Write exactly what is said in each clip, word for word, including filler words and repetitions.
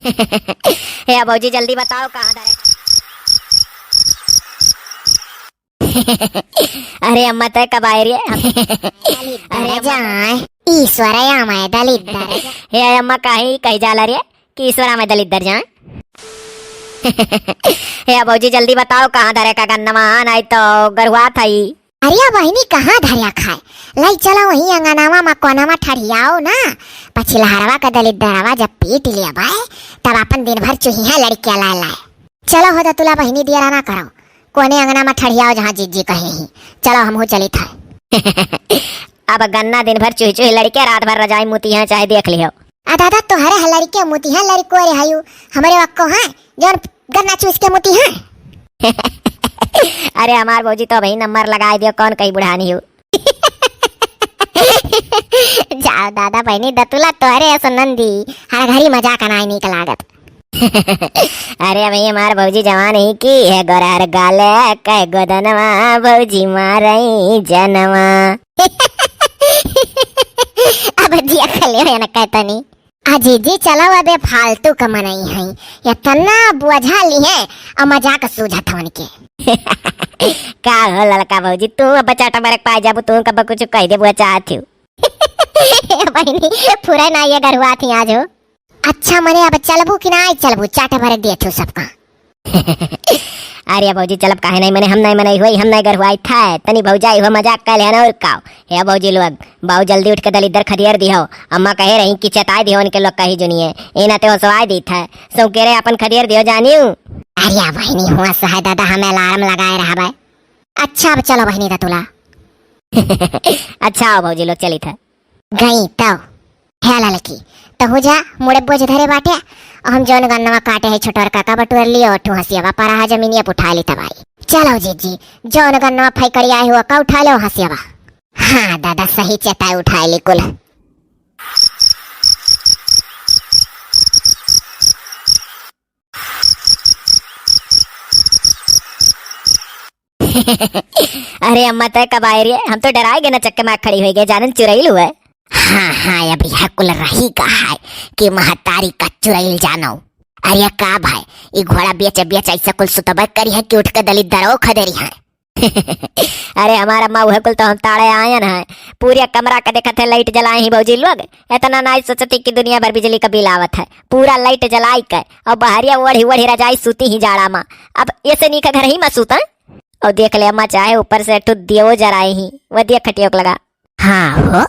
हे भौजी, जल्दी बताओ, कहाँ धरे? अरे अम्मा, तय कब आए रे? अरे अम्मा, जाए, ईश्वर आमय दलिद्दर। हे अम्मा, काहे कही जाला रे कि ईश्वर आमय दलिद्दर जाए? हे भौजी, जल्दी बताओ, कहाँ धरे का गन्नवा, नाहीं तो गरुआ थाई। अरे बहिनी, कहाँ धर्या खाए? लाई चलो वहीं अंगनावा मा कोनावा ठड़ियाओ ना, पछिलहरवा का दलिद्दरवा जब पीट लिया बाय, तब अपन दिन भर चुहिया लड़किया लाए लाए। चलो हो दतुला बहिनी, दियरा ना करो, कोने अंगना मा ठड़ियाओ जहाँ जिज्जी कहे ही। चलो हमहू चली था। अब गन्ना दिन भर चुही चुही लड़के, रात भर रजाई मुती हैं, चाहे देख लियो। आ दादा, तोहरे ह लड़के मुती हैं, लड़को रे हयू, हमरे वक्को हैं जौन गन्ना चूस के मुती हैं। अरे हमार भौजी तो भाई नंबर लगाए दियो, कौन कही बुढ़ानी हो। जाओ दादा बहिनी दतुला, तोहरे ऐसा नंदी हर घड़ी मजाक नाई नीक लागत। अरे अबही हमार भौजी जवान ही की है, गोरहर गाले कह गोदनवा, भौजी मारई जनवा। अब जिया खले हो या न कहतनी। आ जीजी चलो, अबे फालतू का मनई है, इतना बोझा लिहे और मजाक सूझत हवन के। का हो ललका भौजी, तू अब चाटा बरक पाए जाबू, तू कब कुछ कह देबू चाहत हो। बहिनी, पूरा ना ये गरुआ थी आज हो। अच्छा मने अब चलबू कि नाई चलबू? चाटे भरे देत हो सबका। अरे भौजी चलब काहे नहीं, मने हम नहीं मने होई, हम नहीं गरुआई था, तनी भौजाई हो मजाक कर लेहन और का। हे भौजी लोग, बाऊ जल्दी उठ के दलिद्दर खदियर दिहो, अम्मा कहे रही कि चेताई दिहो उनके लोग कही जुनिए, ए नाते हो सवाई दी था, सौकेरे अपन खदियर दिहो जानियो। अरे बहिनी हुआ सहाय दादा, हमें अलार्म लगाए रहबे। अच्छा अब चलो बहिनी दतुला। अच्छा आओ भौजी लोग चली था। गई तौ। हे ललकी, तहू जा, मुड़े बोझ धरे बाटे, और हम जौन गन्नवा काटे है छोटरका का बटुर लियो, ठू हंसियावा पर रहा जमीनिया पे उठा ली तबाई। चलो जीजी, जौन गन्नवा फैकड़ी आए हुआ का उठा लो हंसियावा। हाँ दादा, सही चेताई उठाए ली कुल। अरे अम्मा, तय कब आए रे? हम तो डराए गए ना, चक्के में खड़ी हो गए, जानन चुरैल हुए। हाँ, हाँ, अब यह कुल रही का है कि महतारी का चुरैल जानो। अरे का भाई, ई घोड़ा बेच बेच ऐसा कुल सुतबे करी है कि उठ के दलिद्दरो खदेरी है। अरे हमार अम्मा, वह कुल तो हम ताड़े आयन है, पूरे कमरा का देखत है लाइट जलाए ही भौजी लोग, इतना नाई सोचती कि दुनिया भर बिजली का बिल आवत है, पूरा लाइट जलाई के और बहरिया ओढ़ी ओढ़ी रजाई सूती ही जाड़ा मा। अब ऐसे नीक घर ही मा सूता। और देख ले अम्मा, चाहे ऊपर से एक ठो दियो जराए ही, वह दिया खटियोक लगा। हाँ हो,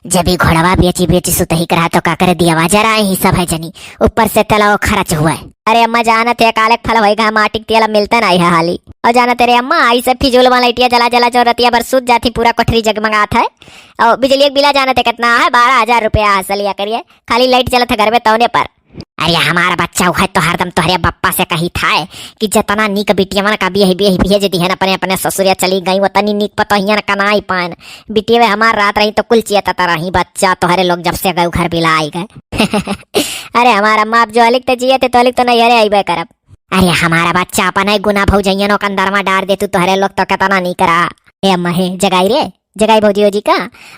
जब ई घोड़वा बेची बेची सुतही करा तो का करे दियावा जराए ही सब है जनी, ऊपर से तेला वो खर्च हुआ है। अरे अम्मा जानत है, काले फल होई गा, माटी के तेल मिलता नहीं है हाली। और जानत है रे अम्मा, आई सब फिजूल वाला लाइटिया जला जला जो रतिया भर सूत जाती, पूरा कोठरी जगमगात है। और बिजली के बिला जानत है कितना है, बारह हजार रुपया है सलिया करिए, खाली लाइट जलत है घर में तौने पर। अरे हमारा बच्चा, वह तो हरदम तोहरे बप्पा से कही था कि जतना नीक बिटियवन का बियाह, बियाह, भेज दिहन अपने, अपने ससुरिया चली गई, वतनी नीक पतोहियन का नाई पाएन। बिटियवे हमार रात रही तो कुल चियतत रही बच्चा, तोहरे लोग जब से गए घर बिलाई गए। अरे हमार अम्मा, अब जो हलिक ते जियत है, तो हलिक तो नहीं हरे अइबे करब। अरे हमारा बच्चा, अपन है गुना भौजैयन ओकन दरमा डार दे तू, तोहरे लोग तो केतना नीक रहा। ए अम्मा हे, जगाई रे, जगाई भौजी, भौजी का?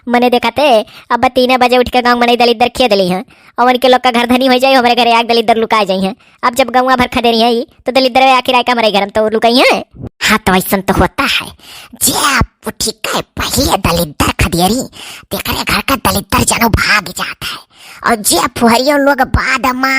मने देखते, अब तीने बजे उठ के गाँव मनई दलिद्दर खेद ली हैं। और उनके लोग का घर धनी हो जाए, हमारे घरे आग दलिद्दर लुका जाई हैं। अब जब गौवा भर खदेरी हैं ई, तो दलिद्दर आखिर आए का हमारे घर में तो लुकाई हैं। हाँ, तो ऐसन तो होता है। जे आप उठी के पहले दलिद्दर खदेरी, तेकरे घर का दलिद्दर जनो भाग जात है। और जे फुहरियो लोग बाद मा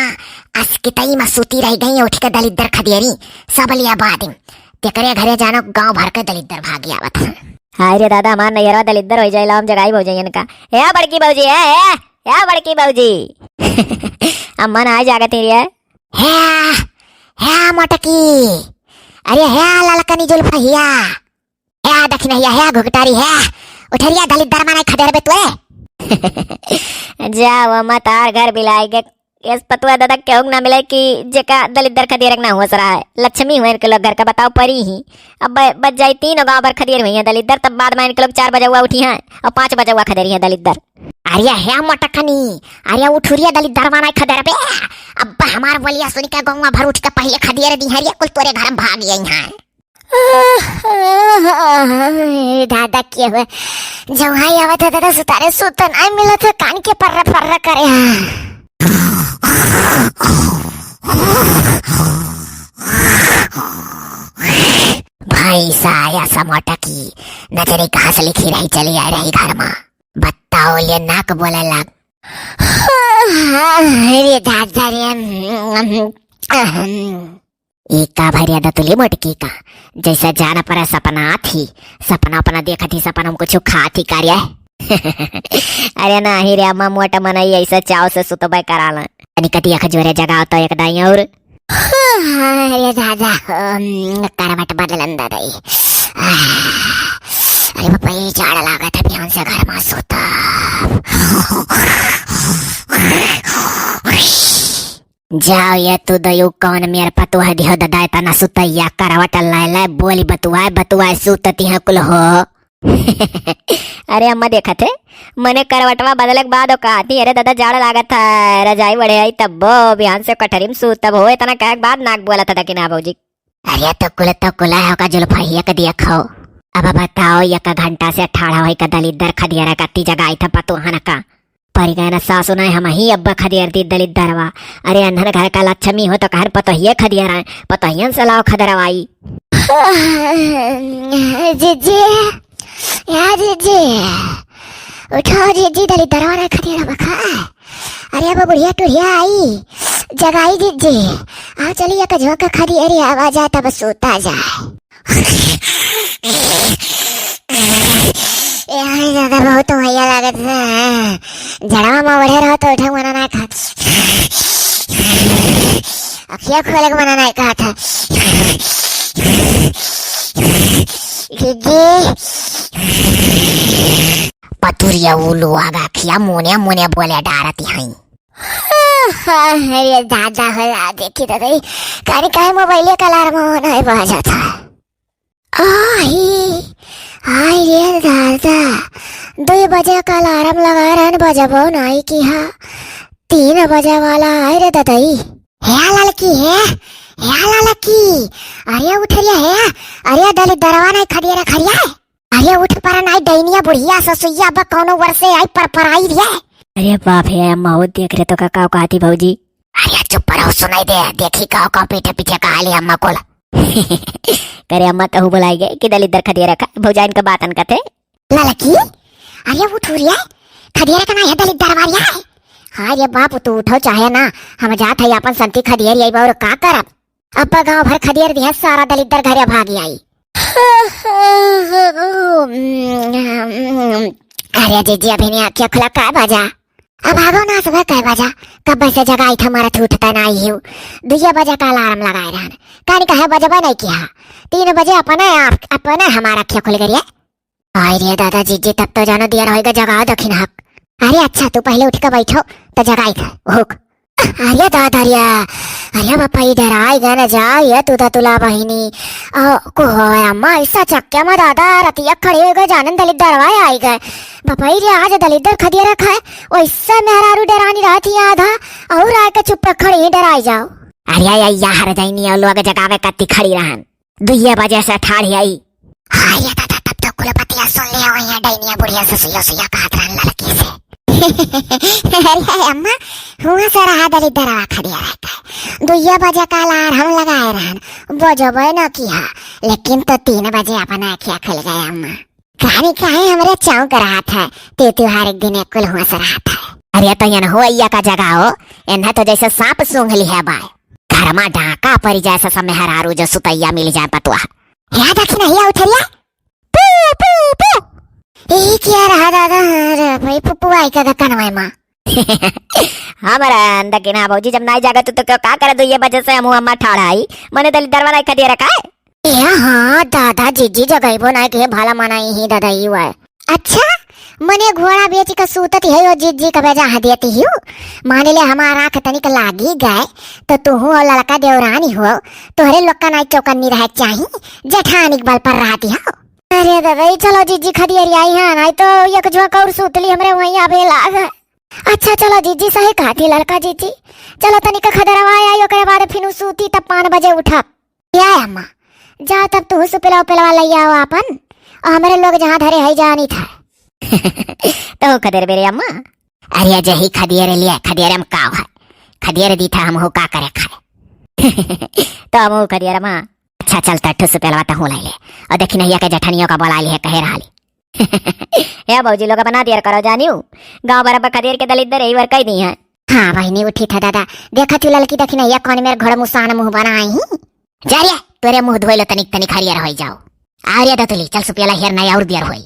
असकितई मा सूती रह गई, उठ के दलिद्दर खदेरी, सब लिया बाद में, तेकरे घरे जानो गाँव भर के दलिद्दर भाग आवत है। हाय रे दादा, हमार नैहरवा दलिद्दर हो जाए, लाओ हम जगाई भौजैयन का। ए बड़की भौजी, ए, ए, ए बड़की भौजी। अम्मा ना जागत ही रे। हे, हे मोटकी, अरे हे ललकनी जुल्फहिया, हे दखिनहिया, हे घुघटारी, हे उठरिया, दलिद्दर माने खदेरबे तोरे। जा वो मतार घर बिलाई के, एस पतुआ दादा केहू के ना मिले कि जेका दलिद्दर खदेरक ना होस रहा है। लक्ष्मी हुए इनके लोग घर का, बताओ परी ही। अब ब-, बच जाई तीन गाँव भर खदेर हुई हैं दलिद्दर, तब बाद में इनके लोग चार बजे हुआ उठी हैं और पाँच बजे हुआ खदेरी हैं दलिद्दर। अरे हे मोटकनी, अरे उठुरिया दलिद्दर माना खदेरबे। अब हमार बोलिया सुन के गौवा भर उठ के पहले खदेर दी है रे, कुल तोरे घर में भाग गई हैं। दादा के हुए जवाई आवत है दादा, सुतारे सुतन आई मिलत है, कान के पर्रा पर्रा करे हैं। मोटा सा मोटा की, न जाने कहाँ से लिखी रही, चली आ रही घर मा। बताओ, ये नाक बोले लाग। अरे दादा रे, अहम। ई का भरिया दतुली मोटकी का, जैसे जान पर सपना थी, सपना अपना देखत ही, सपना में कुछ खात ही कार्य। अरे नाही रे अम्मा, मोट मनई ऐसे चाव से सुतबे कराला। तनी कती अख जोरे जगाओ तो एक दाई और। अरे दादा, अम, करवट बदलन दादा ई। आह, अरे बापा, ई जाड़ लागत है, बिहान से घर मा सुतब। जाओ ये तू दयू, कौन मेर पतुआ दिहो ददा, इतना सुतैया करवट लाए लाए बोली बतुआए बतुआए सुतती है कुल हो। अरे अम्मा देखत है, मने करवटवा बदले के बाद ओ कहती, "अरे दादा जाड़ लागत है, रजाई ओढ़े आई तब्बो, बिहान से कटरी में सूतब हो," इतना कहे के बाद नाक बोला था कि ना भौजी। अरे तो कुल तो कुला है, ओका जुल्फहिया के देखो। अब बताओ, एक घंटा से ठाढ़ा होई का दलिद्दर खदियारा कत्ती जगाई था पतुहन का। परि गए न सासु नाई, हमही अब्बा खदियर दी दलिद्दरवा। अरे अन्हन घर का लक्ष्मी हो तो कहन पतोहिए खदियर आए, पतोहियन से लाओ खदरवाई। जीजी, या जीजी, उठो जीजी, दलिद्दरवा रे खदियर बखा। अरे अब बुढ़िया टुढ़िया आई, जगाई जीजी। आओ चली एक झोंका खदियर आवा जाए तब सूता जाए। ए, अरे दादा, बहुत भैया लागत है। जड़वा में ओढ़े रहो तो उठे मना ना खात। अखिया खोले के मना ना खात है। जीजी। पतुरिया उलू आगा खिया मुनिया मुनिया बोले डारती हई। अरे दादा हो, आ देखी दादा, ई कानी काहे मोबाइले का अलार्म हो नहीं बजत है। आई, आई रे दादा, दुई बजे का अलार्म लगा रहन, बजबो नाई किहा। तीन बजे वाला आई रे ददई। हे ललकी हे, हे ललकी, अरे उठ रिया हे, अरे दलिद्दरवा नाई खदियर खरिया। अरे उठ पर नाई डैनिया बुढ़िया ससुइया बा कौनो वर्षे आई पर पर आई रे। अरे बाप हे अम्मा, हो देख रे तो का, का कहती भौजी। अरे चुप रहो, सुनाई दे, देखी का, का पीछे पीछे कहा ली अम्मा कोला। करे अम्मा, तहु बुलाई गए कि दलिद्दर खदियर रखा, भौजाइन का बातन कथे। ललकी, अरे उठ रिया, खदियर का ना है दलिद्दरवा रिया। हाँ रे बाप, तू उठो चाहे ना, हम जात है अपन संती खदियर आई और का करब। अब्बा गाँव भर खदियर दिया, सारा दलिद्दर घरे भागी आई। अरे जीजी, अभी नहीं आँखिया खुला, कै बजा? अब आगो ना सुबह कै बजा, कब से जगाई था मारा, उठता नहीं हियो। दुइये बजे का अलार्म लगाए रहन, कानी कहे बजबे नहीं किहा। तीन बजे अपने आप, अपने हमारा आँखिया खुल गई है। आई रे दादा जीजी, तब तो जानो दियर होइगा, जगाओ दखिन हक। अरे अच्छा, तू पहले उठ के बैठो तो जगाई था हुक। अरे दादा रे, अरे बापा, ई डराई गए न जा, ये तू दतुला बहिनी। आ, को हो अम्मा, ऐसा चक्के में दादा रतिया खड़ी हो गए, जानन दलिद्दरवा आई गए। बापा रे, आज दलिद्दर खदियर रखा है, वैसे मेहरारू डरानी रहती है आधा, और आके चुप खड़ी ही डराई जाओ। अरे या, या हर जाइनी और लोग जगावे कत्ती खड़ी रहन। दुइये बजे से ठाढ़ी आई। हाँ ये दादा, तब तो कुल बतिया सुन लिया, वही डैनिया बुढ़िया ससुइया सुइया कहत रहन ललकी से। अरे अम्मा, हुआ से रहा दलिद्दरवा खदियर रखा। दुइये बजे का अलार्म लगाए रहन, बजबे न किहा, लेकिन तो तीन बजे अपना आँखिया खुल गए अम्मा। कहानी काहे हमरे चौंक रहा था, ते त्योहार एक दिन एक कुल हुआ से रहा था। अरे तो यन हो अइया का जगाओ, एन्हे तो जैसे सांप सूंघ लिहे बाय। घर मा डाका परि जाए, ससा मेहरारू जो सुतैया मिल जाए पतुआ। या दखिन हिया उठरिया। पू, पू, पू। ई क्या रहा दादा? अरे भाई, पुप्पू आई का दकन वाई माँ। हमरा अंदर के ना भौजी, जब नाई जागा तू तो का करे? दुइये बजे से हमू अम्मा ठाढ़ा आई, मने दलिद्दरवा नाई खदियर रखा है। ए हाँ दादा, जीजी जगइबो नाई के भला मनाई ही दादा ई वाय। अच्छा, मने घोड़ा बेच के सूतत ही हो, जीजी का बेजा हदियत ही हो। मान ले हमार आँख तनिक लागी गए, तो तू हो लड़का देवरानी हो, तोहरे लोग का नाई चौकन्नी रहे चाही, जेठानी के बल पर रहती हो। अरे दादा, ई चलो जीजी खदियरी आई है, नाई तो एक झोंक और सूतली हमरे वहीं आवे लाग। अच्छा चलो जीजी, सही कहती लड़का जीजी, चलो तनिक खदरवा आई, ओकरे बाद फिर सूती तब पाँच बजे उठब। ए अम्मा, जाओ तब तू सुपेला उपेलवा लइ आओ आपन, और हमरे लोग जहाँ धरे है जानी था। तो खदेर बेरे अम्मा। अरे जही खदियर लिया, खदियर हम काव है, खदियर दी था हम हो का करे खाए। तो हम खदियर अम्मा, अच्छा चल, तट्ठू सुपेलवा तहूँ लाई ले। और देखी नहिया के जेठनियों का बोला ली है, कहे रहा ली। ए भौजी लोग, बना देर करो जानियो, गाँव बराबर खदेर के दलिद्दर यही बार कह दी है। हाँ बहिनी, उठी था दादा, देखा तू ललकी देखी नहिया कौन मेरे घर मुसान मुँह बनाई ही। जा रे, तोरे मुँह धोए लो, तनिक तनिक हरियर होई जाओ। आ रे दतुली, चल सुपेला हेर नहीं और देर होई।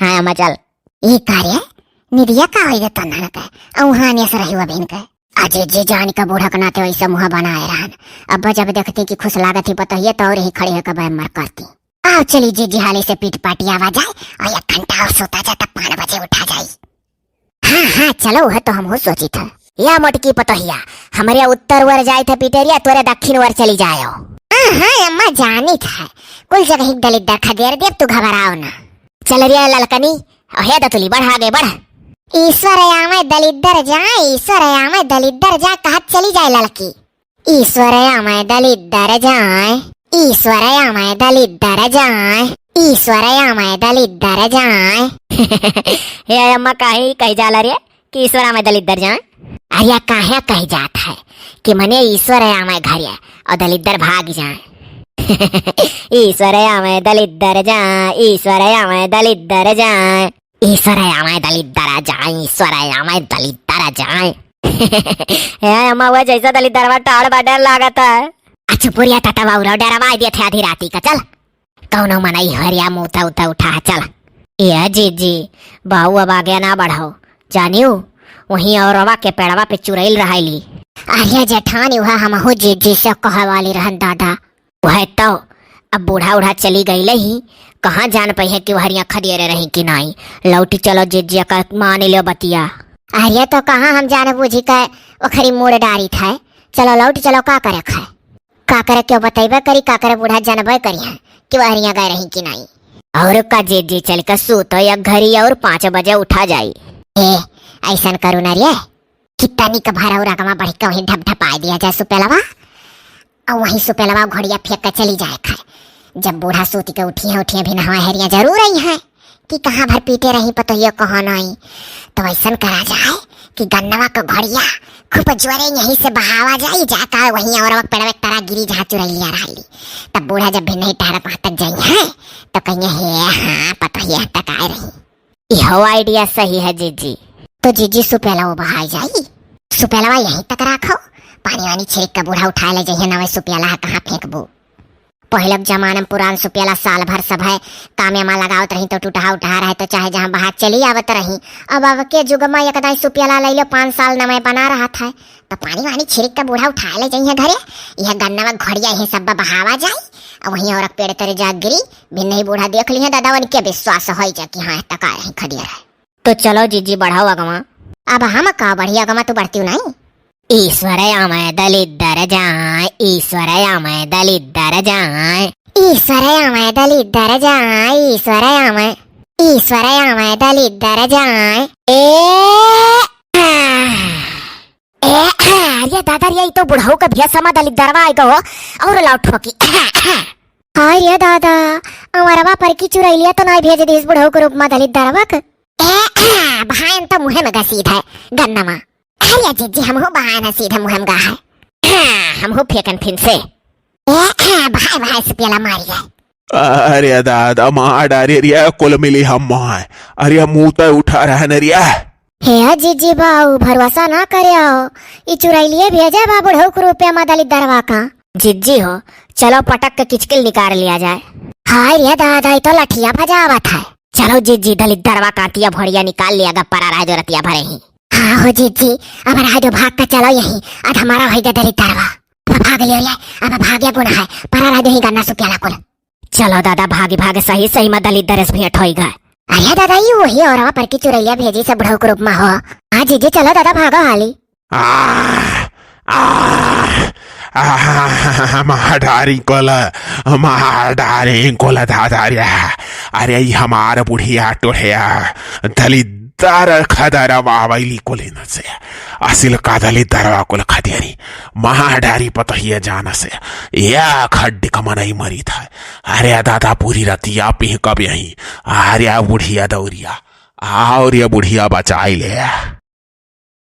हाँ अम्मा चल। ई का रे, निदिया का होई गे तन्हन के, औहाने से रही अभिन के। अजे जे जान के बूढ़ा के नाते वैसे मुँह बनाए रहन। अब जब देखती कि खुश लागत ही पतोहिए तो और ही खड़ी होकर बैमर करती। आओ चली जीजी, हाली से पीट पाटी आवा जाए और एक घंटा और सोता जाए तब पाँच बजे उठा जाए। हाँ हाँ चलो, वह तो हमहू सोची था। या मोटकी पतोहिया, हमरे उत्तर वर जाए थे पिटेरिया, तोरे दक्षिण वर चली जायो। हाँ हाँ अम्मा जानी था, कुल जगह ही दलिद्दर खदेर देब, तू घबराओ ना। चल रे ललकनी, हे दतुली बढ़ आगे बढ़। ईश्वर आवे दलिद्दर जाए, ईश्वर आवे दलिद्दर जाए कहत चली जाए ललकी। ईश्वर आवे दलिद्दर जाए, ईश्वर आवे दलिद्दर जाए, ईश्वर आवे दलिद्दर जाए। हे अम्मा, काहे कही जाला रे कि ईश्वर आवे दलिद्दर जाए? अरे काहे कही जात है कि मने ईश्वर आवे घरे और दलिद्दर भाग जाए। ईश्वर आवे दलिद्दर जाए, ईश्वर आवे दलिद्दर जाए। ईश्वर आवे दलिद्दर जाए, ईश्वर आवे दलिद्दर जाए। हे अम्मा, वो जैसा दलिद्दरवा टाड़ बा, डर लागत है। अच्छा, पुरिया ततवा उराव, डरवा देत है आधी राती का, चल। कौनो मनई हरिया मुँह उता उठा है, चल। ए जीजी, बाऊ अब आगे ना बढ़ाओ, जानियो, वहीं औरवा के पेड़वा पे चुरैल रहाइली। अरे जेठानी, वह हमहू जीजी से कहे वाली रहन दादा। वह तो, अब बूढ़ा उढ़ा चली गईले ही, कहाँ जान पइहे कि वहरिया खदियरे रही कि नाई। लौटी चलो जीजी का मान लियो बतिया। अरे तो कहाँ हम जाने बूझी के ओखरी मूड़ डारी था। चलो लौटी चलो, का करे खाए, का करे क्यों बतैबे करी, का करे बूढ़ा जानबे करी है कि वहरिया गए रही कि नाई। और का जीजी, चल के सूतो एक घड़ी और पाँच बजे उठा जाई। ए, ऐसन करू ना रे, कि तनिक भर और अगवा बढ़ के वहीं ढपढपाए दिया जाए सुपेलवा, और वहीं सुपेलवा घोड़िया फेंक के चली जाए खाए। जब बूढ़ा सूत के उठिए, उठिए भी नहवा हेरिया जरूर आई है कि कहाँ भर पीटे रही पतोहियो कहाँ नाई। तो ऐसन करा जाए कि गन्नवा के घोड़िया खूब जोरे यहीं से बहावा जाई, जाकर वहीं और पेड़वे के तरा गिरी जहाँ चुरैलिया रहली। तब बूढ़ा जब भी नहीं टहरत वहाँ तक जाई है तो कहिए, हे हाँ, पतोहिया तक आए रही। इहो idea सही है जीजी। तो जीजी सुपेला वो बहाई जाई, सुपेलवा यहीं तक राखो, पानी वानी छिड़क के बूढ़ा उठाए ले जइहे, नवे सुपेला है कहाँ फेंकबू। पहिले के जमाना में पुरान सुपेला साल भर सब है कामे में लगावत रही तो टूटहा उठहा रहे तो चाहे जहाँ बहा चली आवत रही। अब अब के जुग में एक दाई सुपेला ले लो, पाँच साल नवे बना रहत है तो पानी वानी छिड़क के बूढ़ा उठाए ले जइहे घरे। यह गन्नवा घोड़िया यही सब बहावा जाई, और वहीं और पेड़ तरे जा गिरी, भी नहीं बूढ़ा देख लिहे दादा, उनके विश्वास होई जा कि हाँ, तका रही खदिया रहे। तो चलो जीजी बढ़ाओ अगवा। अब हम का बढ़ी अगवा, तू बढ़ती नहीं। ईश्वर आवे दलिद्दर जाए, ईश्वर आवे दलिद्दर जाए, ईश्वर आवे दलिद्दर जाए, ईश्वर आवे, ईश्वर आवे दलिद्दर जाए। ए, आ, ए, आ, अरे दादा रे, ई तो बुढ़ऊ के भेष मा दलिद्दरवा आइ गो, और लाओ ठोकी। हाय रे दादा, अवरवा पर की चुरैलिया तो नाई भेज दीस बुढ़ऊ के रूप मा दलिद्दरवा के। ए, आ, भाई तो मुँहे में घसीट है गन्नमा। अरे जीजी, हमहू बहाए ना सीधे मुँह में गा है। हाँ, हमहू फेंकन फिन से। ए, हाँ, भाई, भाई से पेला मारी है। अरे दादा, मार डारी रे, कुल मिली हम माय। अरे मुँह तो उठा रहा न रे। हे जीजी बाऊ, भरोसा ना करे हो। ई चुरैलिए भेजे बा बुढ़ऊ के रूपे मा दलिद्दरवा का। जीजी हो, चलो पटक के किचकिल निकाल लिया जाए। हाय रे दादा, ई तो लठिया भजावत है। चलो जीजी, दलिद्दरवा कांतिया भोड़िया निकाल लिया, गप्परा रह जो रतिया भरे ही। हाँ हो जीजी, अब रह दो, भाग के चलो यहीं, आज हमारा होई गया दलिद्दरवा। अब भाग लियो ले, अब भाग्य गुण है, परा रह दो ही गन्ना सुपियाला कुल। चलो दादा, भागी भागे सही सही मा दलिद्दर से भेंट होई गए। अरे दादा, ये वही औरवा पर की चुरैलिया भेजी से बुढ़ऊ के रूप मा हो। हाँ जीजी, चलो दादा, भागो हाली। आ, आ, आ, मार डारी कुल, मार डारी कुल दादा रे। अरे ई हमार बुढ़िया टोढ़िया दलिद्दर खदरवा आइली कुल न से। असिल का दलिद्दरवा कुल खदेरी। मार डारी पतोहिया जान से। या खड्डी का मनई मरी था। अरे दादा पूरी रतिया पिहकब यहीं। अरे बुढ़िया दौरिया। और ये बुढ़िया बचाई ले।